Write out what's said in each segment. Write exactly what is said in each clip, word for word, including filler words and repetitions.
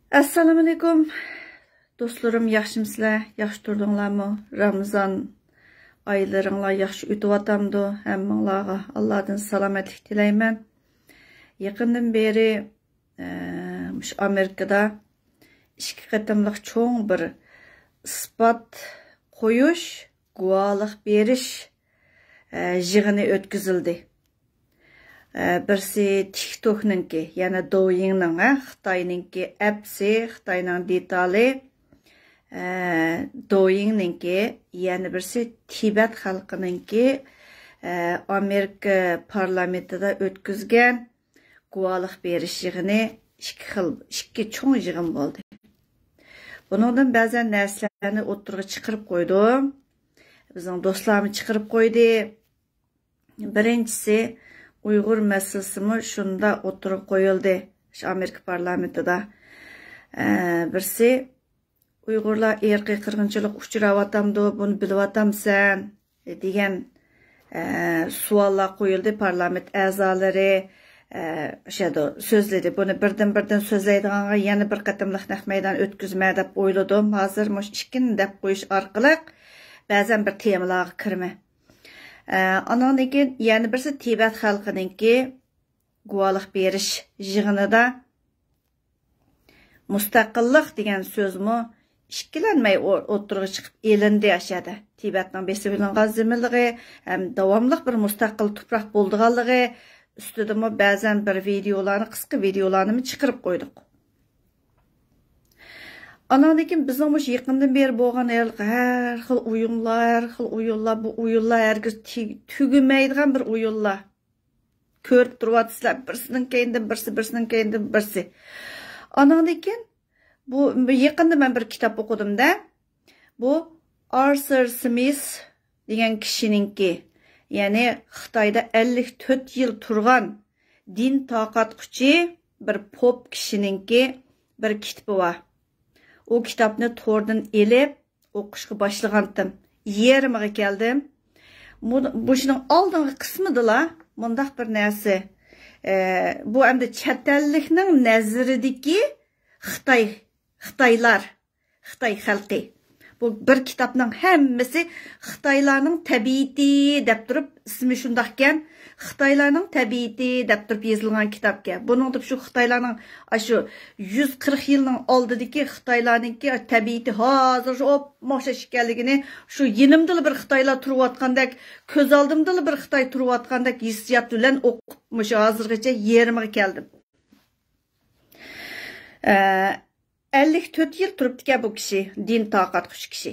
ئەسسالامۇئەلەيكۇم دوستلىرىم، ياخشىمۇسىلەر؟ ياخشى تۇردۇڭلارمۇ؟ رامىزان ئايلىرىڭلار ياخشى ئۆتۈۋاتامدۇ؟ ھەممىڭلارغا ئاللادىن سالامەتلىك تىلەيمەن. يېقىندىن بېرى، ئە، مۇشۇ ئامېرىكىدا ئىككى قېتىملىق چوڭ بىر ئىسپات قويۇش، گۇۋاھلىق بېرىش، ئە، يىغىنى ئۆتكۈزۈلدى. ئە، بىرسى تىكتوكنىڭكى، يەنى دويىڭنىڭ، ھە، خىتاينىڭكى ئەپسى، خىتاينىڭ دېتالى، ئە، دويىڭنىڭكى، يەنە بىرسى تىبەت خەلقىنىڭكى، ئە، ئامېرىكا پارلامېنتىدا ئۆتكۈزگەن گۇۋاھلىق بېرىش يىغىنى ئىككى خىل، ئىككى چوڭ يىغىن بولدى. بۇنىڭدىن بەزەن نەرسىلەرنى ئوتتۇرىغا چىقىرىپ قويدۇم. بىزنىڭ دوستلارمۇ چىقىرىپ قويدى. بىرىنچىسى، ئۇيغۇر مەسىلىسىمۇ شۇندا ئوتتۇرىغا قويۇلدى، شۇ ئامېرىكا پارلامېنتىدا. ئە، بىرسى، ئۇيغۇرلار ئىرقىي قىرغىنچىلىق ئۇچراۋاتامدۇ، بۇنى بىلىۋاتامسەن؟ دېگەن، ئە، سوئاللار قويۇلدى پارلامېنت ئەزالىرى. ئە، شەدو سۆزلىدى. بۇنى بىردىن-بىردىن سۆزلەيدىغانغا يەنە بىر قېتىملىق نەق مەيدان ئۆتكۈزمە دەپ ئويلىدىم. ھازىر مۇشۇ ئىككىنى دەپ قويۇش ئارقىلىق بەزەن بىر تېمىلارغا كىرىمەن. ئە، ئانىڭدىن كېيىن يەنە بىرسى تىبەت خەلقىنىڭكى گۇۋاھلىق بېرىش يىغىنىدا مۇستەقىللىق دېگەن سۆزمۇ ئىككىلەنمەي ئو-، ئوتتۇرىغا چىقىپ ئېلىندى ئاشۇ يەردە. تىبەتنىڭ بېسىۋېلىنغان زېمىنلىقى ھەم داۋاملىق بىر مۇستەقىل تۇپراق بولىدىغانلىقى ئۈستىدىمۇ بەزەن بىر ۋىدېئولارنى، قىسقا ۋىدېئولارنىمۇ چىقىرىپ قويدۇق. ئاناندىن كېيىن بىزنىڭ مۇشۇ يېقىندىن بېرى بولغان ھەر، ھەر خىل ئويۇنلار، ھەر خىل ئويۇنلار، بۇ ئويۇنلار ھەرگىز تۈ-، تۈگىمەيدىغان بىر ئويۇنلار. كۆرۈپ تۇرۇۋاتىسىلەر، بىرسىنىڭ كەينىدىن بىرسى، بىرسىنىڭ كەينىدىن بىرسى. ئاناندىن كېيىن بۇ، بۇ يېقىندا مەن بىر كىتاب ئوقۇدۇم-دە. بۇ ئارسېر سمىس دېگەن كىشىنىڭكى، يەنى خىتايدا ئەللىك تۆت يىل تۇرغان دىن تارقاتقۇچى بىر پوپ كىشىنىڭكى بىر كىتابى بار. ئۇ كىتابنى توردىن ئېلىپ، ئوقۇشقا باشلىغانتىم. يېرىمىغا كەلدىم. مۇ-، مۇشۇنىڭ ئالدىنقى قىسمىدىلا مۇنداق بىر نەرسە. ئە، بۇ ئەمدى چەت ئەللىكنىڭ نەزىرىدىكى خىتاي، خىتايلار، خىتاي خەلقى. بۇ بىر كىتابنىڭ ھەممىسى خىتايلارنىڭ تەبىئىتى دەپ تۇرۇپ، ئىسمى شۇنداقكەن، خىتايلارنىڭ تەبىئىتى دەپ تۇرۇپ يېزىلغان كىتابكەن. بۇنىڭدا شۇ خىتايلارنىڭ ئاشۇ يۈز قىرىق يىلنىڭ ئالدىدىكى خىتايلارنىڭكى تەبىئىتى ھازىر شۇ ئوپمۇ ئوخشاش ئىكەنلىكىنى، شۇ يېنىمدىلا بىر خىتايلار تۇرۇۋاتقاندەك، كۆز ئالدىمدىلا بىر خىتاي تۇرۇۋاتقاندەك ھېسسىيات بىلەن ئوقۇپ، مۇشۇ ھازىرغىچە يېرىمىغا كەلدىم. ئە، ئەللىك تۆت يىل تۇرۇپتىكەن بۇ كىشى، دىن تارقاتقۇچى كىشى.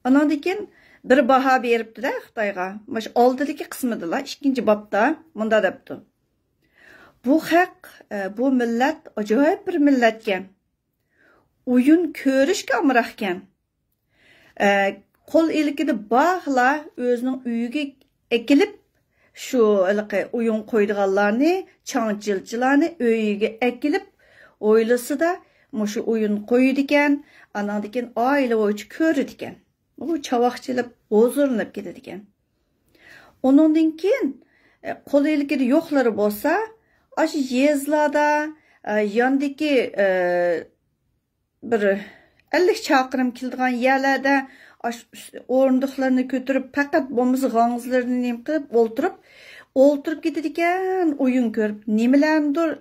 ئاناندىن كېيىن بىر باھا بېرىپتۇ-دە خىتايغا. مۇشۇ ئالدىدىكى قىسمىدىلا، ئىككىنچى بابتا مۇندا دەپتۇ. بۇ خەق، ئە، بۇ مىللەت ئاجايىپ بىر مىللەتكەن. ئويۇن كۆرۈشكە ئامراقكەن. ئە، قول ئىلكىدە بارلا ئۆزىنىڭ ئۆيىگە ئەكېلىپ، شۇ ھېلىقى ئويۇن قويىدىغانلارنى، چاڭچىلچىلارنى ئۆيىگە ئەكېلىپ، ھويلىسىدا مۇشۇ ئويۇن قويىدىكەن، ئاناندىن كېيىن ئائىلە بويىچە كۆرىدىكەن. ئۇ چاۋاك چېلىپ، ھۇزۇرلىنىپ كېتىدىكەن. ئۇنىڭدىن كېيىن، ئە، قول ئىلكىدە يوقلىرى بولسا، ئاشۇ يېزىلاردا، ئە، ياندىكى، ئە، بىر ئەللىك چاقىرىم كېلىدىغان يەرلەردە ئاشۇ ئۈس-، ئورۇندۇقلىرىنى كۆتۈرۈپ، پەقەت بولمىسا غاڭزىلىرىنى نېمە قىلىپ ئولتۇرۇپ، ئولتۇرۇپ كېتىدىكەن، ئويۇن كۆرۈپ، نېمىلەرنىدۇر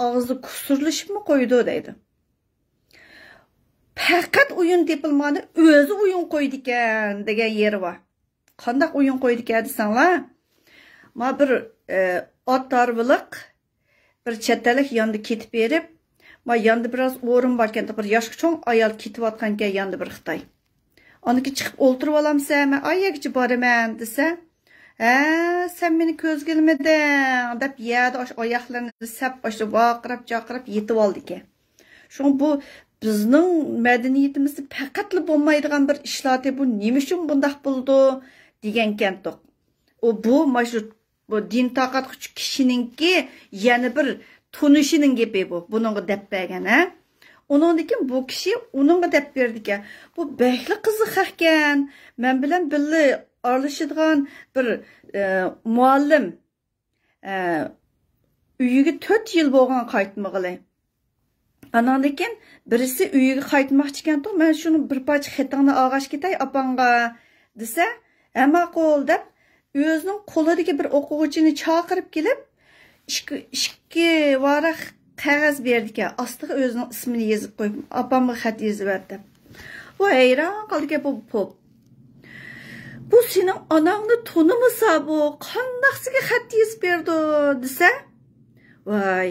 ئاغزى كۇسۇرلىشىپمۇ قويىدۇ دەيدۇ. پەقەت ئويۇن تېپىلمىغاندا ئۆزى ئويۇن قويىدىكەن دېگەن يېرى بار. قانداق ئويۇن قويىدىكەن دېسەڭلار، ما بىر، ئە، ئات ھارۋىلىق بىر چەت ئەللىك ياندا كېتىپ بېرىپ، ما ياندا بىراز ئورۇن باركەن، بىر ياشقا چوڭ ئايال كېتىۋاتقانكەن ياندا بىر خىتاي. ئاندىكى چىقىپ ئولتۇرۇۋالامسەن، مەن ئايەگىچە بارىمەن دېسە، ھە، سەن مېنى كۆزگە ئىلمىدىڭ دەپ يەردە ئاشۇ ئاياقلىرىنى سەپ ئاشۇ ۋارقىراپ جارقىراپ يېتىۋالىدىكەن. شۇڭا بۇ بىزنىڭ مەدەنىيىتىمىزدە پەقەتلا بولمايدىغان بىر ئىشلاتى، بۇ نېمە ئۈچۈن بۇنداق بولىدۇ دېگەنكەنتۇق. ئۇ بۇ ماشۇ بۇ دىن تارقاتقۇچى كىشىنىڭكى يەنە بىر تونۇشىنىڭ گېپى بۇ. بۇنىڭغا دەپ بەرگەن، ھە؟ ئۇنىڭدىن كېيىن بۇ كىشى ئۇنىڭغا دەپ بېرىدىكەن. بۇ بەكلا قىزىق خەقكەن. مەن بىلەن بىللە ئارىلىشىدىغان بىر، ئە، مۇئەللىم، ئە، ئۆيىگە تۆت يىل بولغان قايتمىغىلى. ئاناندىن كېيىن بىرسى ئۆيىگە قايتماقچىكەنتۇق، مەن شۇنى بىر پارچە خېتىڭنى ئالغاچ كېتەي ئاپاڭغا دېسە، ھە ماقۇل دەپ ئۆزىنىڭ قولىدىكى بىر ئوقۇغۇچىنى چاقىرىپ كېلىپ، ئىككى، ئىككى ۋاراق قەغەز بېرىدىكەن، ئاستىغا ئۆزىنىڭ ئىسمىنى يېزىپ قويۇپ، ئاپامغا خەت يېزىۋەت دەپ. ئۇ ھەيران قالىدىكەن، بۇ پوپ. بۇ سېنىڭ ئاناڭنى تونۇمىسا، بۇ قانداق سىزگە خەت يېزىپ بېرىدۇ دېسە، ۋاي،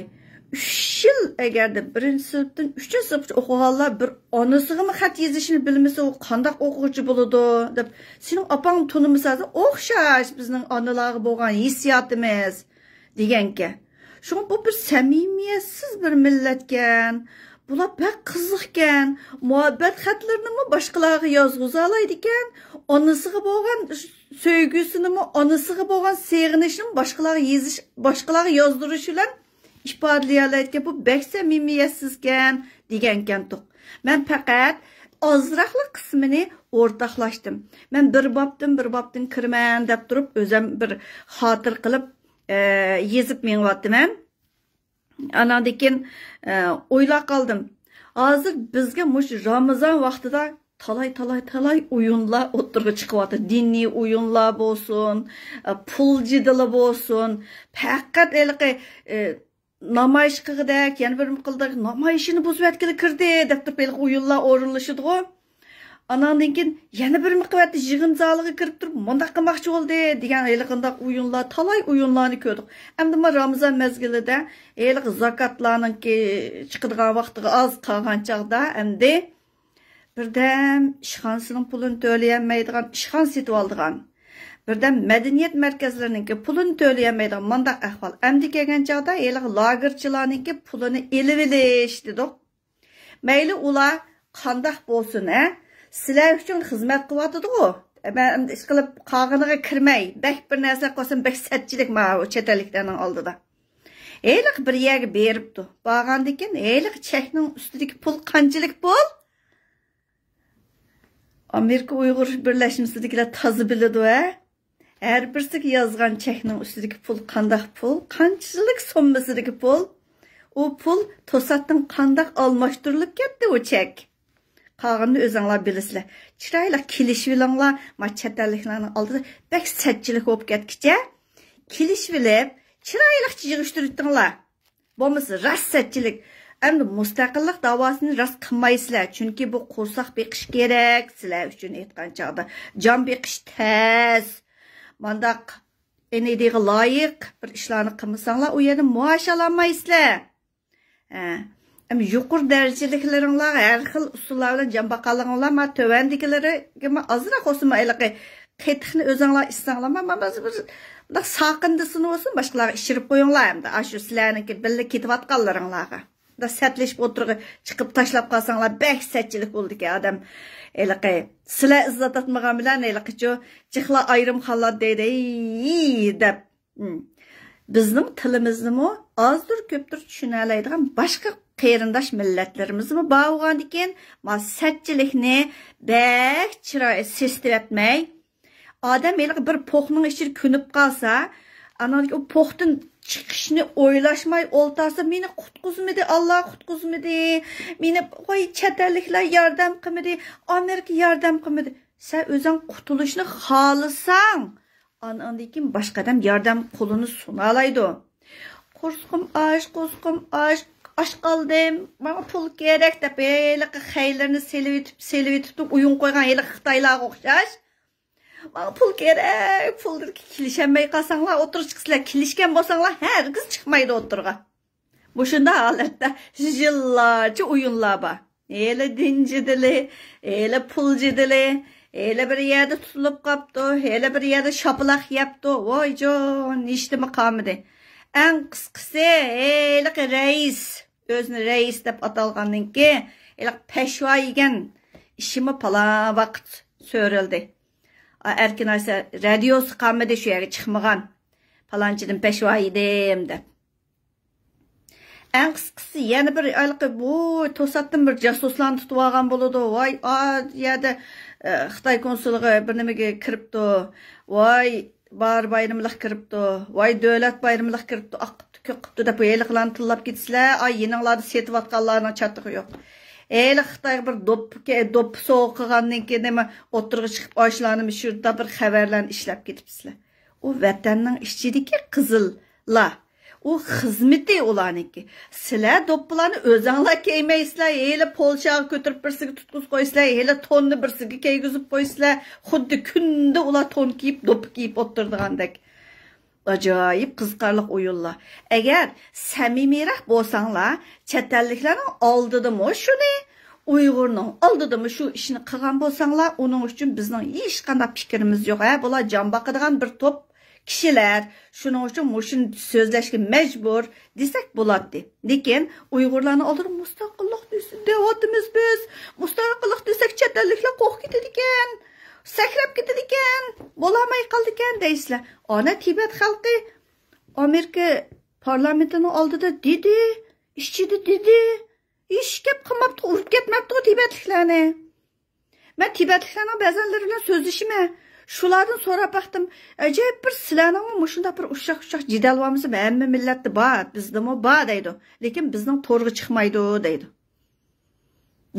ئۈچ يىل، ئەگەردە بىرىنچى سىنىپتىن ئۈچىنچى سىنىپقىچە ئوقۇغانلار بىر ئانىسىغىمۇ خەت يېزىشنى بىلمىسە، ئۇ قانداق ئوقۇغۇچى بولىدۇ دەپ، سېنىڭ ئاپاڭنى تونۇمىسا، ئوخشاش بىزنىڭ ئانىلارغا بولغان ھېسسىياتىمىز دېگەنكەن. شۇڭا بۇ بىر سەمىمىيەتسىز بىر مىللەتكەن. بۇلار بەك قىزىقكەن. مۇھەببەت خەتلىرىنىمۇ باشقىلارغا يازغۇزالايدىكەن. ئانىسىغا بولغان سۆيگۈسىنىمۇ، ئانىسىغا بولغان سېغىنىشىنىمۇ باشقىلارغا يېزىش، باشقىلارغا يازدۇرۇش بىلەن ئىپادىلىيەلەيدىكەن. بۇ بەك سەمىمىيەتسىزكەن دېگەنكەنتۇق. مەن پەقەت ئازراقلا قىسمىنى ئورتاقلاشتىم. مەن بىر بابتىن، بىر بابتىن كىرىمەن دەپ تۇرۇپ، ئۆزەم بىر خاتىرە قىلىپ، ئە، يېزىپ مېڭىۋاتىمەن. ئاناندىن كېيىن، ئە، ئويلاپ قالدىم. ھازىر بىزگە مۇشۇ رامىزان ۋاقتىدا تالاي، تالاي، تالاي ئويۇنلار ئوتتۇرىغا چىقىۋاتىدۇ. دىنىي ئويۇنلار بولسۇن، ئە، پۇل جېدىلى بولسۇن. پەقەت ھېلىقى، ئە، نامايىش قىلغۇدەك، يەنە بىر قىلدەك نامايىشىنى بۇزۇۋەتكىلى كىردى دەپ تۇرۇپ ھېلىقى ئويۇنلار ئورۇنلىشىدىغۇ. ئاناندىن كېيىن يەنە بىر مۇقىۋەتتە يىغىن زالىغا كىرىپ تۇرۇپ مۇنداق قىلماقچى بولدى دېگەن ھېلىقىنداق ئويۇنلار، تالاي ئويۇنلارنى كۆردۇق. ئەمدى مانا رامىزان مەزگىلىدە ھېلىقى زاكاتلارنىڭكى چىقىدىغان ۋاقتىغا ئاز قالغان چاغدا ئەمدى بىردەم ئىشخانىسىنىڭ پۇلىنى تۆلىيەلمەيدىغان ئىشخانا سېتىۋالىدىغان، بىردەم مەدەنىيەت مەركەزلىرىنىڭكى پۇلىنى تۆلىيەلمەيدىغان مانداق ئەھۋال. ئەمدى كەلگەن چاغدا ھېلىقى لاگېرچىلارنىڭكى پۇلىنى ئېلىۋېلىش دېدۇق. مەيلى ئۇلار قانداق بولسۇن، ھە؟ سىلەر ئۈچۈن خىزمەت قىلىۋاتىدىغۇ. مەن ئەمدى ئىشقىلىپ قالغىنىغا كىرمەي، بەك بىر نەرسە قىلسام بەك سەتچىلىك ماۋۇ چەت ئەللىكلەرنىڭ ئالدىدا. ھېلىقى بىر يەرگە بېرىپتۇ. بارغاندىن كېيىن ھېلىقى چەكنىڭ ئۈستىدىكى پۇل قانچىلىك پۇل؟ ئامېرىكا ئۇيغۇر بىرلەشمىسىدىكىلەر تازا بىلىدۇ، ھە؟ ھەر بىرسىگە يازغان چەكنىڭ ئۈستىدىكى پۇل قانداق پۇل، قانچىلىك سوممىسىدىكى پۇل، ئۇ پۇل توساتتىن قانداق ئالماشتۇرۇلۇپ كەتتى ئۇ چەك؟ قالغىنىنى ئۆزۈڭلار بىلىسىلەر. چىرايلىق كېلىشىۋېلىڭلار، ما چەت ئەللىكلەرنىڭ ئالدىدا بەك سەتچىلىك بولۇپ كەتكىچە كېلىشىۋېلىپ، چىرايلىقچە يىغىشتۇرۇۋېتىڭلار. بولمىسا راست سەتچىلىك. ئەمدى مۇستەقىللىق داۋاسىنى راست قىلمايسىلەر، چۈنكى بۇ قورساق بېقىش كېرەك سىلەر ئۈچۈن ئېيتقان چاغدا. جان بېقىش تەس. مانداق ئېنىدىغا لايىق بىر ئىشلارنى قىلمىساڭلار، ئۇ يەردە مائاش ئالالمايسىلەر. ھە. ئەمما يۇقىرى دەرىجىلىكلىرىڭلار ھەر خىل ئۇسۇللار بىلەن جان باقالىڭلار، ما تۆۋەندىكىلىرىگە ما ئازراق بولسىمۇ ھېلىقى قېتىقنى ئۆزۈڭلار ئىچسەڭلار، ما، ما، ما، بىر، بىر مۇنداق ساقىندىسىنى بولسۇن باشقىلارغا ئىچۈرۈپ قويۇڭلار، ئەمدى ئاشۇ سىلەرنىڭكى بىللە كېتىۋاتقانلىرىڭلارغا. مۇنداق سەتلىشىپ ئوتتۇرىغا چىقىپ تاشلاپ قالساڭلار بەك سەتچىلىك بولىدىكەن ئادەم. ھېلىقى سىلەر ئىززەت ئاتمىغان بىلەن ھېلىقىچۇ جىقلا ئايرىم خاللار دەيدۇ، ھېي، دەپ. مم. بىزنىڭ تىلىمىزنىمۇ ئازدۇر كۆپتۇر چۈشىنەلەيدىغان باشقا قېرىنداش مىللەتلىرىمىزمۇ بار بولغاندىكىن، ما سەتچىلىكنى بەك چىراي سېسىتىۋەتمەي، ئادەم ھېلىقى بىر پوخنىڭ ئىچىدە كۆنۈپ قالسا، ئانان ئۇ پوختىن چىقىشنى ئويلاشماي ئولتۇرسا، مېنى قۇتقۇزمىدى، ئاللا قۇتقۇزمىدى، مېنى، ۋاي، چەت ئەللىكلەر ياردەم قىلمىدى، ئامېرىكا ياردەم قىلمىدى. سەن ئۆزۈڭ قۇتۇلۇشنى خالىساڭ، ئان-، ئاندىن كېيىن باشقا ئادەم ياردەم قولىنى سۇنالايدۇ. قورسىقىم ئاچ، قورسىقىم ئاچ، ئاچ قالدىم، ماڭا پۇل كېرەك دەپ ھېلىقى خەيلىرىنى سېلىۋېتىپ، سېلىۋېتىپتۇ، ئويۇن قويغان ھېلىقى خىتايلارغا ئوخشاش. ماڭا پۇل كېرەك، پۇلدىن كېلىشەلمەي قالساڭلار، ئوتتۇرىغا چىقسىلەر، كېلىشكەن بولساڭلار، ھەرگىز چىقمايدۇ ئوتتۇرىغا. مۇشۇنداق ھالەتتە يىللارچە ئويۇنلار بار. ھېلى دىن جېدىلى، ھېلى پۇل جېدىلى، ھېلى بىر يەردە تۇتۇلۇپ قاپتۇ، ھېلى بىر يەردە شاپىلاق يەپتۇ. ۋايجان، ھېچنېمە قالمىدى. ئەڭ قىسقىسى، ھېلىقى رەئىس، ئۆزىنى رەئىس دەپ ئاتالغاندىن كېيىن، ھېلىقى پەشۋا يېگەن ئىشىمۇ پالان ۋاقىت سۆرىلدى. ئا، ئەركىن ئايسا رادىيوسى قالمىدى شۇ يەرگە چىقمىغان. پالانچىدىن پەشۋا يېدىم دەپ. ئەڭ قىسقىسى، يەنە بىر ھېلىقى بۇ توساتتىن بىر جاسۇسلارنى تۇتۇۋالغان بولىدۇ. ۋاي، ئا يەردە، ئە، خىتاي كونسۇلىغا بىر نېمىگە كىرىپتۇ. ۋاي، باھار بايرىملىق كىرىپتۇ، ۋاي دۆلەت بايرىملىق كىرىپتۇ، ئاققۇپتۇ، كۆكقۇپتۇ دەپ ھېلىقىلارنى تىللاپ كېتىسىلەر. ئاي يېنىڭلاردا سېتىۋاتقانلارنىڭ چاتىقى يوق. ھېلى خىتايغا بىر دوپپا كە-، دوپپا سوۋغا قىلغاندىن كېيىن نېمە ئوتتۇرىغا چىقىپ ئاشۇلارنى شۇ بىر خەۋەرلەرنى ئىشلەپ كېتىپسىلەر. ئۇ ۋەتەننىڭ ئىچىدىكى قىزىللار. ئۇ خىزمىتى ئۇلارنىڭكى. سىلەر دوپپىلارنى ئۆزەڭلار كىيمەيسىلەر، ھېلى پولشاغا كۆتۈرۈپ بىرسىگە تۇتقۇزۇپ قويىسىلەر، ھېلى توننى بىرسىگە كىيگۈزۈپ قويىسىلەر. خۇددى كۈندە ئۇلار تون كىيىپ، دوپپا كىيىپ ئولتۇرىدىغاندەك. ئاجايىپ قىزىقارلىق ئويۇنلار. ئەگەر سەمىمىيرەك بولساڭلار، چەت ئەللىكلەرنىڭ ئالدىدىمۇ شۇنى، ئۇيغۇرنىڭ ئالدىدىمۇ شۇ ئىشنى قىلغان بولساڭلار، ئۇنىڭ ئۈچۈن بىزنىڭ ھېچقانداق پىكرىمىز يوق. ھە، بۇلار جان باقىدىغان بىر توپ كىشىلەر، شۇنىڭ ئۈچۈن مۇشۇنى سۆزلەشكە مەجبۇر دېسەك بولاتتى. لېكىن ئۇيغۇرلارنىڭ ئالدىدا مۇستەقىللىق دېسە دەۋاتىمىز بىز. مۇستەقىللىق دېسەك چەت ئەللىكلەر قورقۇپ كېتىدىكەن، سەكرەپ كېتىدىكەن، بولالماي قالىدىكەن دەيسىلەر. ئانا تىبەت خەلقى ئامېرىكا پارلامېنتىنىڭ ئالدىدا دېدى، ئىچىدە دېدى. ھېچ گەپ قىلماپتۇ، ئۇرۇپ كەتمەپتۇ تىبەتلىكلەرنى. مەن تىبەتلىكلەرنىڭ بەزەنلىرى بىلەن سۆزلىشىمەن. شۇلاردىن سوراپ باقتىم، ئەجەب بىر سىلەرنىڭمۇ مۇشۇنداق بىر ئۇششاق-ئۇششاق جېدەل بارمىسا، ھەممە مىللەتتە بار، بىزدىمۇ بار دەيدۇ. لېكىن بىزنىڭ تورغا چىقمايدۇ دەيدۇ.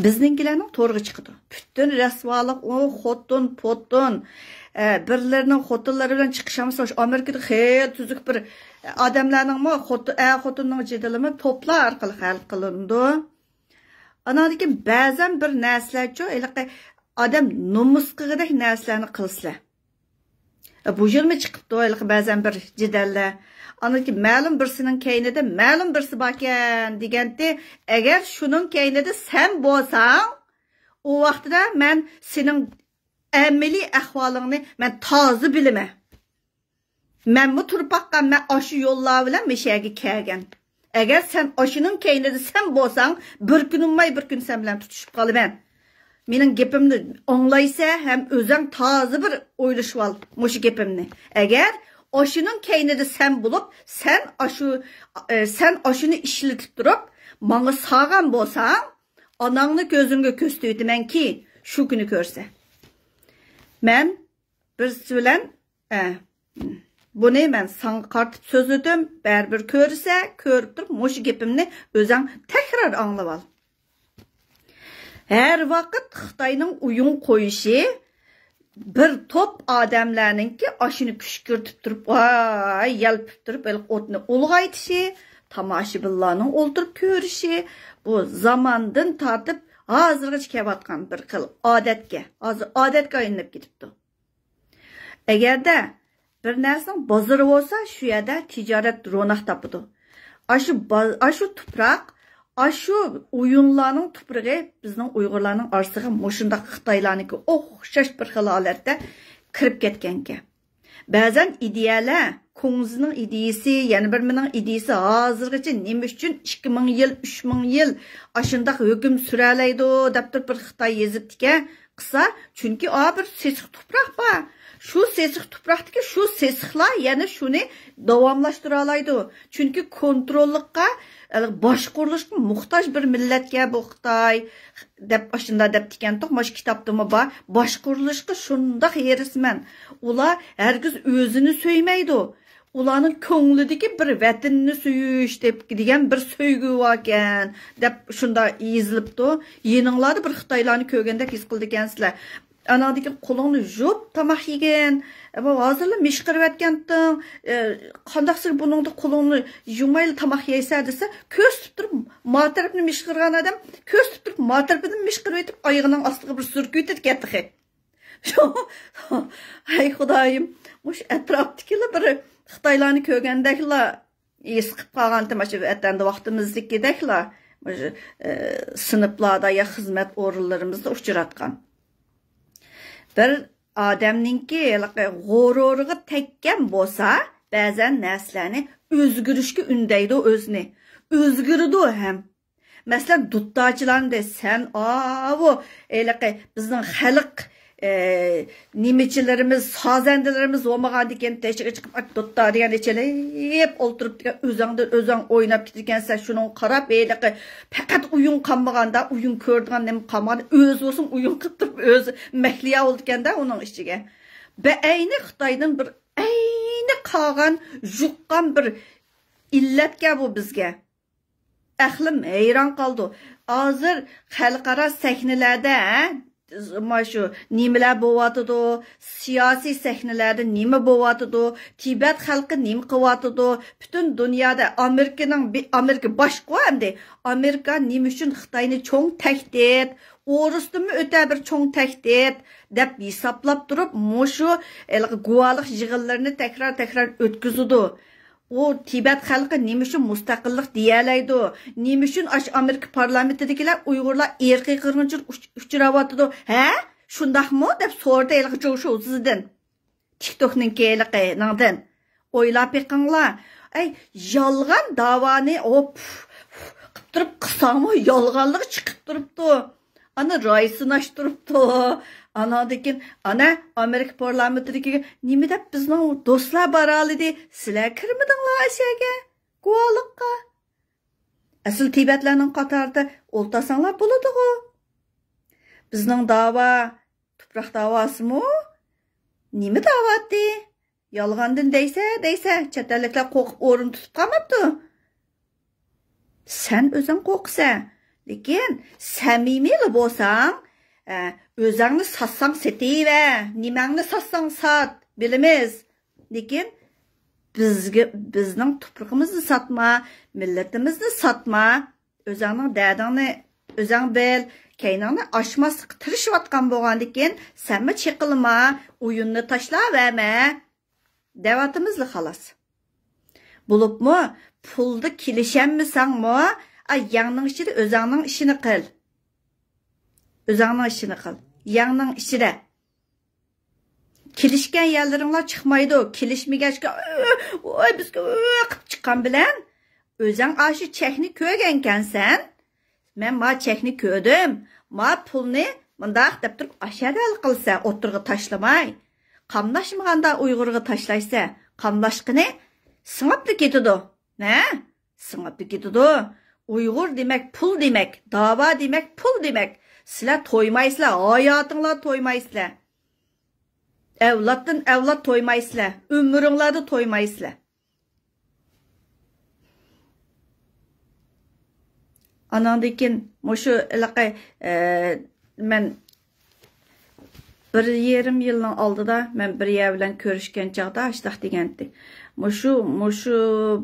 بىزنىڭكىلەرنىڭ تورغا چىقىدۇ. پۈتۈن رەسۋالىق، ئۇ خوتۇن، پوتۇن، ئە، بىرلىرىنىڭ خوتۇنلىرى بىلەن چىقىشالمىسا، ئاشۇ ئامېرىكىدا خېلى تۈزۈك بىر ئادەملەرنىڭمۇ خوتۇن، ئەر خوتۇننىڭ جېدىلىمۇ توپلار ئارقىلىق ھەل قىلىنىدۇ. ئاناندىن كېيىن بەزەن بىر نەرسىلەرچۇ، ھېلىقى ئادەم نومۇس قىلغۇدەك نەرسىلەرنى قىلىسىلەر. بۇ يىلمۇ چىقىپتۇ ھېلىقى بەزەن بىر جېدەللەر. ئانىڭدىن كېيىن مەلۇم بىرسىنىڭ كەينىدە مەلۇم بىرسى باركەن دېگەنتى. ئەگەر شۇنىڭ كەينىدە سەن بولساڭ، ئۇ ۋاقتىدا مەن سېنىڭ ئەمەلىي ئەھۋالىڭنى مەن تازا بىلىمەن. مەنمۇ تۇرۇپ باققان، مەن ئاشۇ يوللار بىلەن مۇشۇ يەرگە كەلگەن. ئەگەر سەن ئاشۇنىڭ كەينىدە سەن بولساڭ، بىر كۈن بولماي بىر كۈن سەن بىلەن تۇتۇشۇپ قالىمەن. مېنىڭ گېپىمنى ئاڭلايسەن ھەم ئۆزەڭ تازا بىر ئويلىشىۋال مۇشۇ گېپىمنى. ئەگەر ئاشۇنىڭ كەينىدە سەن بولۇپ، سەن ئاشۇ، ئە، سەن ئاشۇنى ئىشلىتىپ تۇرۇپ، ماڭا سالغان بولساڭ، ئاناڭنى كۆزۈڭگە كۆرسىتىۋېتىمەنكى، شۇ كۈنى كۆرسە. مەن بىرسى بىلەن، ئە، بۇنى مەن ساڭا قارىتىپ سۆزلىدىم، بەرىبىر كۆرسە، كۆرۈپ تۇرۇپ مۇشۇ گېپىمنى ئۆزەڭ تەكرار ئاڭلىۋال. ھەر ۋاقىت خىتاينىڭ ئويۇن قويۇشى، بىر توپ ئادەملەرنىڭكى ئاشۇنى كۈشكۈرتۈپ تۇرۇپ، ۋاي، يەلپۈپ تۇرۇپ، ھېلىقى ئوتنى ئۇلغايتىشى، تاماشىبىنلارنىڭ ئولتۇرۇپ كۆرۈشى، بۇ زاماندىن تارتىپ ھازىرغىچە كېلىۋاتقان بىر خىل ئادەتكە، ھازىر ئادەتكە ئايلىنىپ كېتىپتۇ. ئەگەردە بىر نەرسىنىڭ بازىرى بولسا، شۇ يەردە تىجارەت روناق تاپىدۇ. ئاشۇ با-، ئاشۇ تۇپراق، ئاشۇ ئويۇنلارنىڭ تۇپرىقى بىزنىڭ ئۇيغۇرلارنىڭ ئارىسىغا مۇشۇنداق خىتايلارنىڭكى ئوخشاش بىر خىل ھالەتتە كىرىپ كەتكەنكەن. بەزەن ئىدىيەلەر، كۇڭزىنىڭ ئىدىيىسى، يەنە بىر مېنىڭ ئىدىيىسى، ھازىرغىچە نېمە ئۈچۈن ئىككى مىڭ يىل، ئۈچ مىڭ يىل ئاشۇنداق ھۆكۈم سۈرەلەيدۇ دەپ تۇرۇپ بىر خىتاي يېزىپتىكەن قىسا، چۈنكى ئا بىر سېسىق تۇپراق بار. شۇ سېسىق تۇپراقتىكى شۇ سېسىقلار يەنە شۇنى داۋاملاشتۇرالايدۇ. چۈنكى كونتروللۇققا، ئە، باشقۇرۇلۇشقا موھتاج بىر مىللەتكە بۇ خىتاي دەپ ئاشۇنداق دەپتىكەنتۇق، مانا شۇ كىتابتىمۇ بار. باشقۇرۇلۇشقا شۇنداق ھېرىسمەن. ئۇلار ھەرگىز ئۆزىنى سۆيمەيدۇ. ئۇلارنىڭ كۆڭلىدىكى بىر ۋەتىنىنى سۆيۈش دەپ، دېگەن بىر سۆيگۈ باركەن، دەپ شۇنداق يېزىلىپتۇ. يېنىڭلاردا بىر خىتايلارنى كۆرگەندەك ھېس قىلىدىكەنسىلەر. ئاناندىن كېيىن قولۇڭنى يۇپ تاماق يېگىن. ئە، بۇ ھازىرلا مىشقىرىۋەتكەنتىڭ، ئە، قانداقسىر بۇنىڭدا قولۇڭنى يۇمايلا تاماق يەيسەن دېسە، كۆرسىتىپ تۇرۇپ ما تەرەپنى مىشقىرغان ئادەم كۆرسىتىپ تۇرۇپ ما تەرىپىدىن مىشقىرىۋېتىپ ئايىغىنىڭ ئاستىغا بىر سۈركىۋېتىدىكەن تېخى. ھەي خۇدايىم، مۇشۇ ئەتراپتىكىلا بىر خىتايلارنى كۆرگەندەكلا ھېس قىلىپ قالغانتىم، مۇشۇ ۋەتەندە ۋاقتىمىزدىكىدەكلا، مۇشۇ، ئە، سىنىپلاردا يا خىزمەت ئورۇنلىرىمىزدا ئۇچراتقان. بىر ئادەمنىڭكى ھېلىقى غۇرۇرىغا تەگكەن بولسا، بەزەن نەرسىلەرنى ئۆزگىرىشكە ئۈندەيدۇ ئۆزىنى. ئۆزگىرىدۇ ھەم. مەسىلەن، دۇتتاچىلارنى دەي، سەن ئاۋۇ ھېلىقى بىزنىڭ خەلق، ئە، نېمىچىلىرىمىز، سازەندىلىرىمىز بولمىغاندىكىن تېشىغا چىقىپ، ئات دۇتتا دېگەن ئېچىلىپ ئولتۇرۇپ دېگەن ئۆزۈڭدىن ئۆزۈڭ ئويناپ كېتىدىكەنسەن، شۇنىڭغا قاراپ ھېلىقى پەقەت ئويۇن قالمىغاندا، ئويۇن كۆرىدىغان نېمە قالمىغاندا، ئۆزى بولسۇن ئويۇن قىلىپ تۇرۇپ، ئۆزى مەھلىيا بولىدىكەندە ئۇنىڭ ئىچىگە. بەئەينى خىتايدىن بىر ئەي قالغان، يۇققان بىر ئىللەتكەن بۇ بىزگە. ئەقلىم ھەيران قالىدۇ. ھازىر خەلقئارا سەھنىلەردە، ھە، مانا شۇ نېمىلەر بولۇۋاتىدۇ، سىياسىي سەھنىلەردە نېمە بولۇۋاتىدۇ، تىبەت خەلقى نېمە قىلىۋاتىدۇ، پۈتۈن دۇنيادا ئامېرىكىنىڭ بى-، ئامېرىكا باشقۇ ئەمدى، ئامېرىكا نېمە ئۈچۈن خىتاينى چوڭ تەھدىت، ئورۇستىنمۇ ئۆتە بىر چوڭ تەھدىت دەپ ھېسابلاپ تۇرۇپ، مۇشۇ ھېلىقى گۇۋاھلىق يىغىنلىرىنى تەكرار-تەكرار ئۆتكۈزىدۇ. ئۇ تىبەت خەلقى نېمە ئۈچۈن مۇستەقىللىق دېيەلەيدۇ؟ نېمە ئۈچۈن ئاشۇ ئامېرىكا پارلامېنتىدىكىلەر ئۇيغۇرلار ئىرقىي قىرغىنچىلىق ئۇچ-، ئۇچراۋاتىدۇ؟ ھە؟ شۇنداقمۇ؟ دەپ سورىدى ھېلىقى جوشۇ ئۆزىدىن. تىكتوكنىڭكى ھېلىقى نىڭدىن. ئويلاپ بېقىڭلار. ئەي، يالغان داۋانى ئوپ قىپ تۇرۇپ قىلساڭمۇ يالغانلىقى چىقىپ تۇرۇپتۇ. ئانا راي سىناشتۇرۇپتۇ. ئاناندىن كېيىن، ئانا ئامېرىكا پارلامېنتىدىكى نېمە دەپ بىزنىڭ دوستلار بارالىدى، سىلەر كىرمىدىڭلار ئەشەگە، گۇۋاھلىققا. ئەسلى تىبەتلەرنىڭ قاتارىدا ئولتۇرساڭلار بولىدىغۇ. بىزنىڭ داۋا، تۇپراق داۋاسىمۇ؟ نېمە داۋاتى؟ يالغاندىن دەيسە، دەيسە، چەت ئەللىكلەر قورقۇپ ئورۇن تۇتۇپ قالماپتۇ. سەن ئۆزۈڭ قورقىسەن. لېكىن سەمىمىيلا بولساڭ، ئە، ئۆزەڭنى ساتساڭ سېتىۋەر، نېمەڭنى ساتساڭ سات، بىلىمىز. لېكىن بىزگە، بىزنىڭ تۇپرىقىمىزنى ساتما، مىللىتىمىزنى ساتما. ئۆزەڭنىڭ دەردىڭنى ئۆزەڭ بىل، كەينىڭنى ئاچماسلىققا تىرىشىۋاتقان بولغاندىكىن، سەنمۇ چېقىلما، ئويۇننى تاشلاۋەرمە. دەۋاتىمىزلا خالاس. بولۇپمۇ پۇلدا كېلىشەلمىسەڭمۇ، ئا، يەڭنىڭ ئىچىدە ئۆزەڭنىڭ ئىشىنى قىل. ئۆزەڭنىڭ ئىشىنى قىل. يەڭنىڭ ئىچىدە. كېلىشكەن يەرلىرىڭلار چىقمايدۇ. كېلىشمىگەچكە، ۋوي، بىزگە ۋوي قىپ چىققان بىلەن، ئۆزەڭ ئاشۇ چەكنى كۆرگەنكەنسەن. مەن ما چەكنى كۆردۈم. ما پۇلنى مۇنداق دەپ تۇرۇپ ئاشەدەل قىلسە، ئوتتۇرىغا تاشلىماي. قاملاشمىغاندا ئۇيغۇرغا تاشلايسە، قاملاشقىنى سىڭىپلا كېتىدۇ. نە؟ سىڭىپلا كېتىدۇ. ئۇيغۇر دېمەك پۇل دېمەك، داۋا دېمەك پۇل دېمەك. سىلەر تويمايسىلەر، ھاياتىڭلار تويمايسىلەر. ئەۋلادتىن ئەۋلاد تويمايسىلەر، ئۆمرۈڭلاردا تويمايسىلەر. ئاناندىن كېيىن مۇشۇ ھېلىقى، ئە، مەن بىر يېرىم يىلنىڭ ئالدىدا مەن بىر يەر بىلەن كۆرۈشكەن چاغدا ئاشتاق دېگەنتى. مۇشۇ، مۇشۇ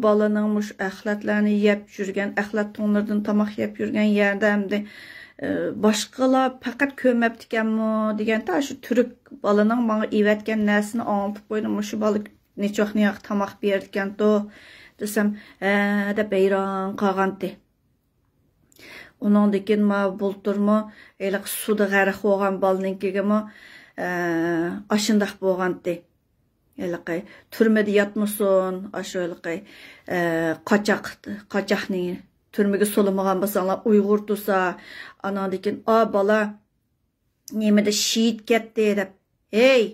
بالىنىڭ مۇشۇ ئەخلەتلەرنى يەپ يۈرگەن، ئەخلەت تۇڭلىرىدىن تاماق يەپ يۈرگەن يەردە ئەمدى، ئە، باشقىلار پەقەت كۆرمەپتىكەنمۇ دېگەنتى، ئاشۇ تۈرك بالىنىڭ ماڭا ئېۋەتكەن نەرسىنى ئاڭلىتىپ قويدۇم. مۇشۇ بالا نېچوخنىياغا تاماق بېرىدىكەنتۇ دېسەم، ھە دەپ ھەيران قالغانتى. ئۇنىڭدىن كېيىن ما بۇلتۇرمۇ ھېلىقى سۇدا غەرق بولغان بالىنىڭكىگىمۇ، ئە، ئاشۇنداق بولغانتى. ھېلىقى تۈرمىدە ياتمىسۇن، ئاشۇ ھېلىقى، ئە، قاچاق، قاچاقنى تۈرمىگە سولىمىغان بولساڭلار ئۇيغۇر تۇرسا، ئاناندىن كېيىن، ئا، بالا، نېمىدە شېھىت كەتتى دەپ. ھەي،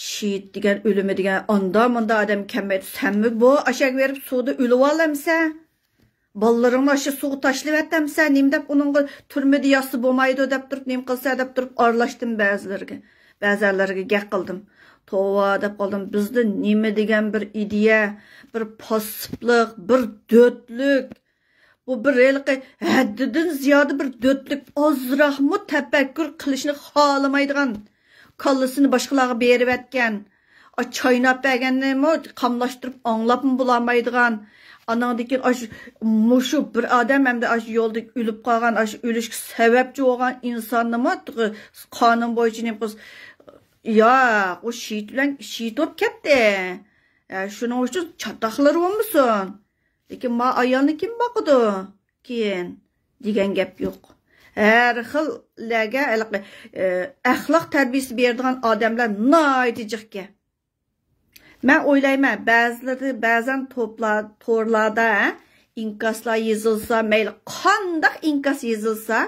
شېھىت دېگەن، ئۆلىمى دېگەن، ئاندا مۇندا ئادەم كەلمەيدۇ. سەنمۇ بۇ ئاشەگە بېرىپ سۇدا ئۆلۈۋالامسەن؟ بالىلىرىڭنى ئاشۇ سۇغا تاشلىۋەتەمسەن؟ نېمە دەپ ئۇنىڭغا تۈرمىدە ياتسا بولمايدۇ دەپ تۇرۇپ، نېمە قىلسا دەپ تۇرۇپ ئارىلاشتىم بەزىلىرىگە. بەزەنلەرگە گەپ قىلدىم. توۋا دەپ قالدىم. بىزدە نېمە دېگەن بىر ئىدىيە، بىر پاسسىپلىق، بىر دۆتلۈك. بۇ بىر ھېلىقى ھەددىدىن زىيادە بىر دۆتلۈك، ئازراقمۇ تەپەككۇر قىلىشنى خالىمايدىغان، كاللىسىنى باشقىلارغا بېرىۋەتكەن، ئا، چايناپ بەرگەننىمۇ قاملاشتۇرۇپ ئاڭلاپمۇ بولالمايدىغان. ئاناندىن كېيىن ئاشۇ، مۇشۇ بىر ئادەم ئەمدى ئاشۇ يولدا ئۆلۈپ قالغان، ئاشۇ ئۆلۈشكە سەۋەبچى بولغان ئىنساننىمۇ قانۇن بويىچە نېمە قىلسا، ياق، ئۇ شېھىت بىلەن شېھىت بولۇپ كەتتى. ئە، شۇنىڭ ئۈچۈن چاتاقلىرى بولمىسۇن. لېكىن ما ئايالنى كىم باقىدۇ كېيىن دېگەن گەپ يوق. ھەر خىللەرگە ھېلىقى، ئە، ئەخلاق تەربىيىسى بېرىدىغان ئادەملەر ناھايىتى جىقكەن. مەن ئويلايمەن، بەزىلىرى بەزەن توپلا-، تورلاردا، ھە، ئىنكاسلار يېزىلسا، مەيلى قانداق ئىنكاس يېزىلسا،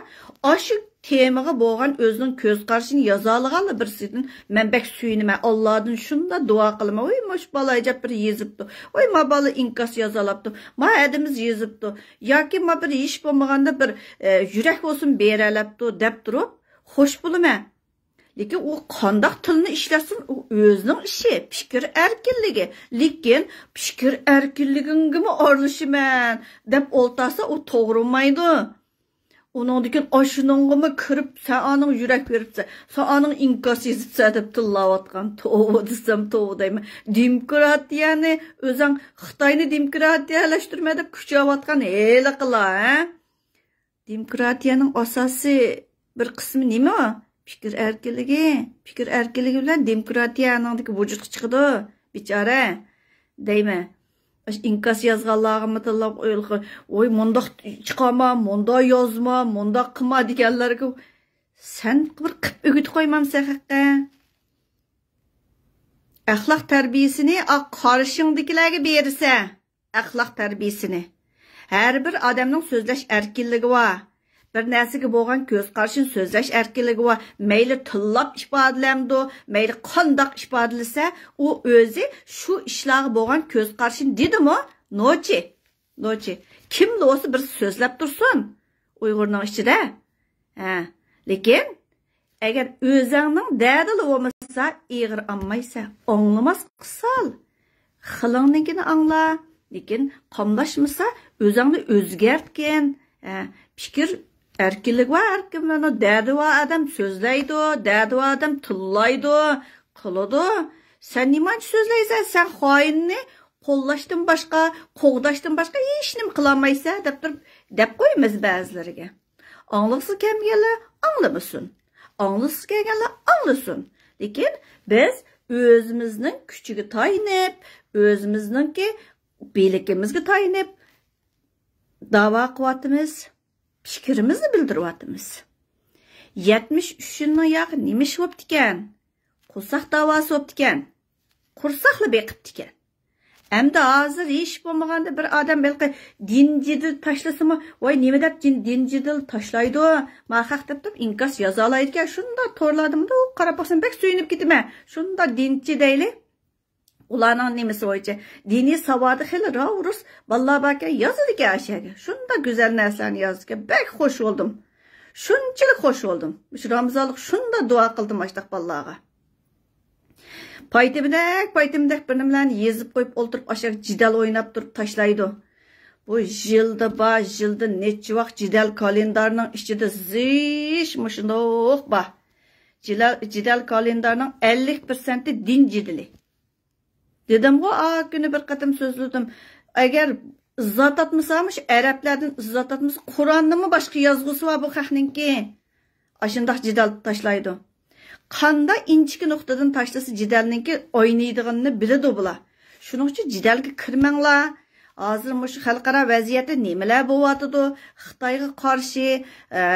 ئاشۇ تېمىغا بولغان ئۆزىنىڭ كۆز قارىشىنى يازالىغانلا بىرسىدىن مەن بەك سۆيۈنىمەن. ئاللادىن شۇنداق دۇئا قىلىمەن، ۋوي، مۇشۇ بالا ئەجەب بىر يېزىپتۇ، ۋوي، ما بالا ئىنكاس يازالاپتۇ، ما ھەدىمىز يېزىپتۇ، ياكى ما بىر ھېچ بولمىغاندا بىر، ئە، يۈرەك بولسۇن بېرەلەپتۇ دەپ تۇرۇپ خوش بولىمەن. لېكىن ئۇ قانداق تىلنى ئىشلەتسۇن، ئۇ ئۆزىنىڭ ئىشى، پىكىر ئەركىنلىكى. لېكىن پىكىر ئەركىنلىكىڭگىمۇ ئارىلىشىمەن دەپ ئولتۇرسا، ئۇ توغرىمايدۇ. ئۇنىڭدىن كېيىن ئاشۇنىڭغىمۇ كىرىپ، سەن ئانىڭ يۈرەك بېرىپسەن، سەن ئانىڭ ئىنكاس يېزىپسەن دەپ تىللاۋاتقان. توۋا دېسەم توۋا دەيمەن. دېموكراتىيەنى ئۆزەڭ، خىتاينى دېموكراتىيەلەشتۈرمە دەپ كۈچەۋاتقان ھېلىقىلار، ھە؟ دېموكراتىيەنىڭ ئاساسىي بىر قىسمى نېمە؟ پىكىر ئەركىنلىكى. پىكىر ئەركىنلىكى بىلەن دېموكراتىيە ئانىڭدىكى ۋۇجۇدقا چىقىدۇ، بىچارە، دەيمەن. ئاشۇ ئىنكاس يازغانلارغىمۇ تىللاپ، ۋوي، مۇنداق چىقارما، مۇنداق يازما، مۇنداق قىلما دېگەنلەرگە سەن بىر قىپ ئۆگىتىپ قويمامسەن خەققە؟ ئەخلاق تەربىيەسىنى ئا قارشىڭدىكىلەرگە بېرىسەن. ئەخلاق تەربىيەسىنى. ھەر بىر ئادەمنىڭ سۆزلەش ئەركىنلىكى بار. بىر نەرسىگە بولغان كۆز قارىشىنى سۆزلەش ئەركىنلىكى بار. مەيلى تىللاپ ئىپادىلەمدۇ، مەيلى قانداق ئىپادىلىسە، ئۇ ئۆزى شۇ ئىشلارغا بولغان كۆز قارىشىنى دېدىمۇ؟ نوچى. نوچى. كىملا بولسا بىرسى سۆزلەپ تۇرسۇن. ئۇيغۇرنىڭ ئىچىدە. ھە. لېكىن ئەگەر ئۆزەڭنىڭ دەردىلا بولمىسا، ئېغىر ئالمايسەن، ئاڭلىماسقا سال. خىلىڭنىڭكىنى ئاڭلا، لېكىن قاملاشمىسا، ئۆزەڭنى ئۆزگەرتكىن. ھە، پىكىر ئەركىنلىكى بار، ھەر كىمنىڭ دەردى بار، ئادەم سۆزلەيدۇ، دەردى بار ئادەم تىللايدۇ، قىلىدۇ. سەن نېمانچە سۆزلەيسەن؟ سەن خائىننى قوللاشتىن باشقا، قوغداشتىن باشقا ھېچنېمە قىلالمايسەن دەپ تۇرۇپ، دەپ قويىمىز بەزىلىرىگە. ئاڭلىغۇسى كەلمىگەنلەر ئاڭلىمىسۇن. ئاڭلىغۇسى كەلگەنلەر ئاڭلىسۇن. لېكىن بىز ئۆزىمىزنىڭ كۈچىگە تايىنىپ، ئۆزىمىزنىڭكى بىلىكىمىزگە تايىنىپ داۋا قىلىۋاتىمىز، پىكرىمىزنى بىلدۈرۈۋاتىمىز. يەتمىش ئۈچ يىلنىڭ ياقى نېمە ئىش بوپتىكەن؟ قورساق داۋاسى بوپتىكەن. قورساقلا بېقىپتىكەن. ئەمدى ھازىر ھېچ بولمىغاندا بىر ئادەم ھېلىقى دىن جېدىل تاشلىسىمۇ، ۋاي نېمە دەپ دىن، دىن جېدىل تاشلايدۇ؟ ما خەق دەپ تۇرۇپ ئىنكاس يازالايدىكەن. شۇنداق تورلاردا مۇنداق قاراپ باقسام بەك سۆيۈنۈپ كېتىمەن. شۇنداق دىنچى دەيلى. ئۇلارنىڭ نېمىسى بويىچە دىنىي ساۋادى خېلى راۋۇرۇس بالىلار باركەن، يازىدىكەن ئاشۇ يەرگە. شۇنداق گۈزەل نەرسىلەرنى يازىدىكەن. بەك خوش بولدۇم. شۇنچىلىك خوش بولدۇم. مۇشۇ رامىزانلىق شۇنداق دۇئا قىلدىم ئاشۇنداق بالىلارغا. پايتىمدەك، پايتىمدەك بىر نېمىلەرنى يېزىپ قويۇپ ئولتۇرۇپ، ئاشۇ جېدەل ئويناپ تۇرۇپ تاشلايدۇ. بۇ يىلدا بار، يىلدا نەچچە ۋاق جېدەل كالېندارنىڭ ئىچىدە زىچ مۇشۇنداق بار. جېدەل، جېدەل كالېندارنىڭ ئەللىك پىرسەنتى دىن جېدىلى. دېدىمغۇ، ئا كۈنى بىر قېتىم سۆزلىدىم. ئەگەر ئىززات ئاتمىسا، مۇشۇ ئەرەبلەردىن ئىززات ئاتمىسا، قۇرئاندىنمۇ باشقا يازغۇسى بار بۇ خەقنىڭكى. ئاشۇنداق جېدەل تاشلايدۇ. قاندا ئىنچىكە نۇقتىدىن تاشلىسا، جېدەلنىڭكى ئوينايدىغىنىنى بىلىدۇ بۇلار. شۇنىڭ ئۈچۈن جېدەلگە كىرمەڭلار. ھازىر مۇشۇ خەلقئارا ۋەزىيەتتە نېمىلەر بولۇۋاتىدۇ؟ خىتايغا قارشى، ئە،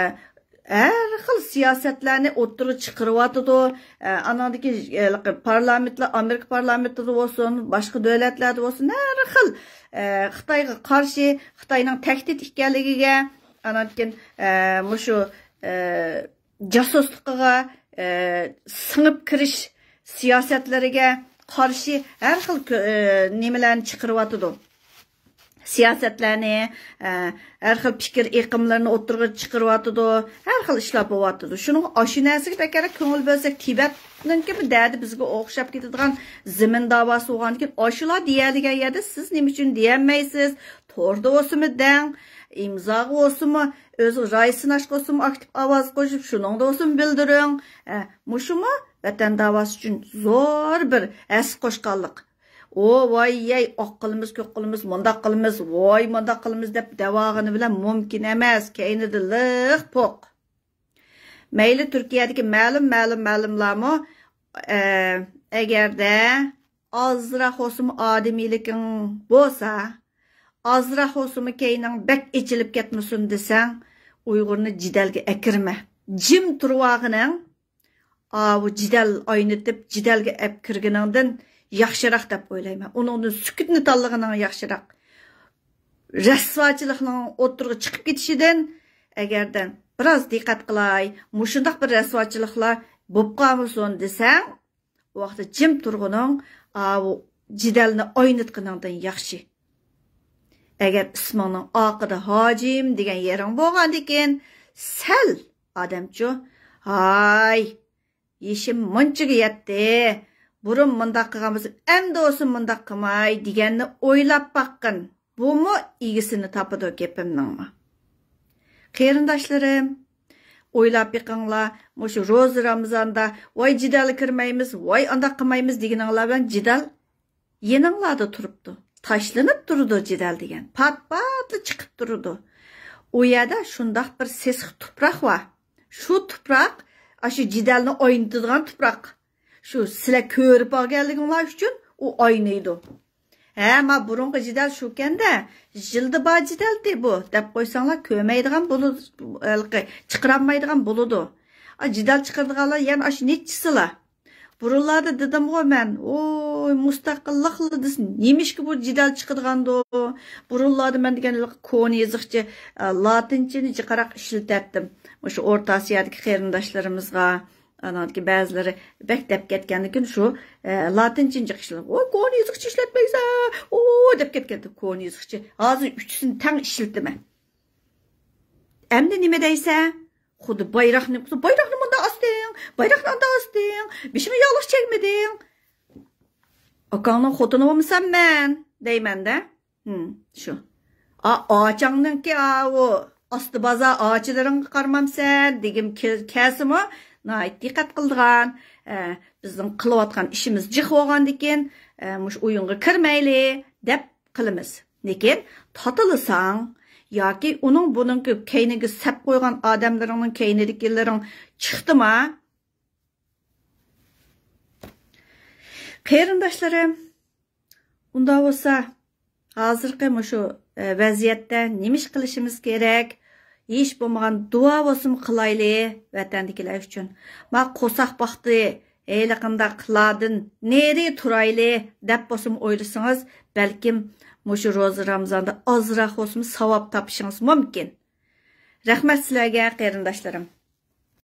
ھەر خىل سىياسەتلەرنى ئوتتۇرىغا چىقىرىۋاتىدۇ. ئە، ئانىڭدىكى، ئە، پارلامېنتلار، ئامېرىكا پارلامېنتىدا بولسۇن، باشقا دۆلەتلەردە بولسۇن، ھەر خىل، ئە، خىتايغا قارشى، خىتاينىڭ تەھدىت ئىكەنلىكىگە، ئانان كېيىن، ئە، مۇشۇ، ئە، جاسۇسلۇقىغا، ئە، سىڭىپ كىرىش سىياسەتلىرىگە قارشى ھەر خىل كۆ-، ئە، نېمىلەرنى چىقىرىۋاتىدۇ. سىياسەتلەرنى، ئە، ھەر خىل پىكىر ئېقىملىرىنى ئوتتۇرىغا چىقىرىۋاتىدۇ، ھەر خىل ئىشلار بولۇۋاتىدۇ. شۇنىڭغا ئاشۇ نەرسىگە بەكرەك كۆڭۈل بۆلسەك، تىبەتنىڭكى بۇ دەردى بىزگە ئوخشاپ كېتىدىغان زېمىن داۋاسى بولغاندىكىن، ئاشۇلار دېيەلىگەن يەردە سىز نېمە ئۈچۈن دېيەلمەيسىز؟ توردا بولسىمۇ دەڭ، ئىمزاغا بولسىمۇ، ئۆزى راي سىناشقا بولسىمۇ ئاكتىپ ئاۋاز قوشۇپ، شۇنىڭدا بولسىمۇ بىلدۈرۈڭ. ئە، مۇشۇمۇ ۋەتەن داۋاسى ئۈچۈن زور بىر ھەسسە قوشقانلىق. ئو، ۋاي، يەي، ئاق قىلىمىز، كۆك قىلىمىز، مۇنداق قىلىمىز، ۋاي، مۇنداق قىلىمىز دەپ دەۋاغىنى بىلەن مۇمكىن ئەمەس، كەينىدە لىق پوق. مەيلى تۈركىيەدىكى مەلۇم، مەلۇم، مەلۇملارمۇ، ئە، ئەگەردە ئازراق بولسىمۇ ئادىمىيلىكىڭ بولسا، ئازراق بولسىمۇ كەينىڭ بەك ئېچىلىپ كەتمىسۇن دېسەڭ، ئۇيغۇرنى جېدەلگە ئەكىرمە. جىم تۇرۇۋالغىنىڭ ئاۋۇ جېدەل ئاينىتىپ، جېدەلگە ئەپ كىرگىنىڭدىن ياخشىراق دەپ ئويلايمەن. ئۇنىڭدىن سۈكۈتنى تاللىغىنىڭ ياخشىراق. رەسۋاچىلىقنىڭ ئوتتۇرىغا چىقىپ كېتىشىدىن، ئەگەردە بىراز دىققەت قىلاي، مۇشۇنداق بىر رەسۋاچىلىقلار بولۇپ قالمىسۇن دېسەڭ، ئۇ ۋاقىتتا جىم تۇرغىنىڭ ئاۋۇ جېدەلنى ئاينىتقىنىڭدىن ياخشى. ئەگەر ئىسمىڭنىڭ ئارقىدا ھاجىم دېگەن يېرىڭ بولغاندىكىن، سەل ئادەمچۇ، ھاي، يېشىم مۇنچىگە يەتتى، بۇرۇن مۇنداق قىلغان بولسام، ئەمدى بولسا مۇنداق قىلماي دېگەننى ئويلاپ باققىن. بۇمۇ ئىگىسىنى تاپىدۇ گېپىمنىڭمۇ. قېرىنداشلىرىم، ئويلاپ بېقىڭلار، مۇشۇ روزا رامىزاندا ۋاي جېدەلگە كىرمەيمىز، ۋاي ئانداق قىلمايمىز دېگىنىڭلار بىلەن جېدەل يېنىڭلاردا تۇرۇپتۇ. تاشلىنىپ تۇرىدۇ جېدەل دېگەن. پات-پاتلا چىقىپ تۇرىدۇ. ئۇ يەردە شۇنداق بىر سېسىق تۇپراق بار. شۇ تۇپراق ئاشۇ جېدەلنى ئوينىتىدىغان تۇپراق. شۇ سىلەر كۆرۈپ ئالغانلىقىڭلار ئۈچۈن ئۇ ئوينايدۇ. ھە، ما بۇرۇنقى جېدەل شۇكەندە، يىلدا بار جېدەلدى بۇ، دەپ قويساڭلار كۆرمەيدىغان بولىدۇ، ھېلىقى چىقىرالمايدىغان بولىدۇ. ئا، جېدەل چىقىرىدىغانلار يەنە ئاشۇ نەچچىسىلا. بۇرۇنلاردا دېدىمغۇ مەن، ۋوي، مۇستەقىللىقلا دېسە، نېمىشقا بۇ جېدەل چىقىدىغاندۇ؟ بۇرۇنلاردا مەن دېگەن ھېلىقى كونا يېزىقچە، ئە، لاتىنچىنى جىقراق ئىشلىتەتتىم. مۇشۇ ئورتا ئاسىيادىكى قېرىنداشلىرىمىزغا، ئاناندىكى بەزىلىرى بەك دەپ كەتكەندىكىن شۇ، ئە، لاتىنچىنى جىق ئىشلەت. ۋوي، كونا يېزىقچە ئىشلەتمەيسەن، ۋوي، دەپ كەتكەنتى كونا يېزىقچە. ھازىر ئۈچىسىنى تەڭ ئىشلىتىمەن. ئەمدى نېمە دەيسەن؟ خۇددى بايراقنى، بايراقنى مۇنداق ئاستىڭ، بايراقنى ئانداق ئاستىڭ، بېشىڭغا ياغلىق چەگمىدىڭ. ئاكاڭنىڭ خوتۇنى بولمىسام مەن، دەيمەن-دە. ھىم، شۇ. ئا، ئاچاڭنىڭكى ئاۋۇ ئاستى بازار ئاچىلىرىڭغا قارىمامسەن، دېگۈم كەل-، كەلسىمۇ، ناھايىتى دىققەت قىلىدىغان، ئە، بىزنىڭ قىلىۋاتقان ئىشىمىز جىق بولغاندىكىن، ئە، مۇشۇ ئويۇنغا كىرمەيلى، دەپ قىلىمىز. لېكىن تاتىلىساڭ ياكى ئۇنىڭ بۇنىڭكى كەينىگە سەپ قويغان ئادەملىرىڭنىڭ كەينىدىكىلىرىڭ چىقتىما؟ قېرىنداشلىرىم، ئۇنداق بولسا، ھازىرقى مۇشۇ، ئە، ۋەزىيەتتە نېمە ئىش قىلىشىمىز كېرەك؟ ھېچ بولمىغان دۇئا بولسىمۇ قىلايلى ۋەتەندىكىلەر ئۈچۈن. ما قورساق باقتى، ھېلىقىنداقلاردىن نېرى تۇرايلى دەپ بولسىمۇ ئويلىسىڭىز، بەلكىم مۇشۇ روزا رامىزاندا ئازراق بولسىمۇ ساۋاب تاپىشىڭىز مۇمكىن. رەھمەت سىلەرگە، قېرىنداشلىرىم.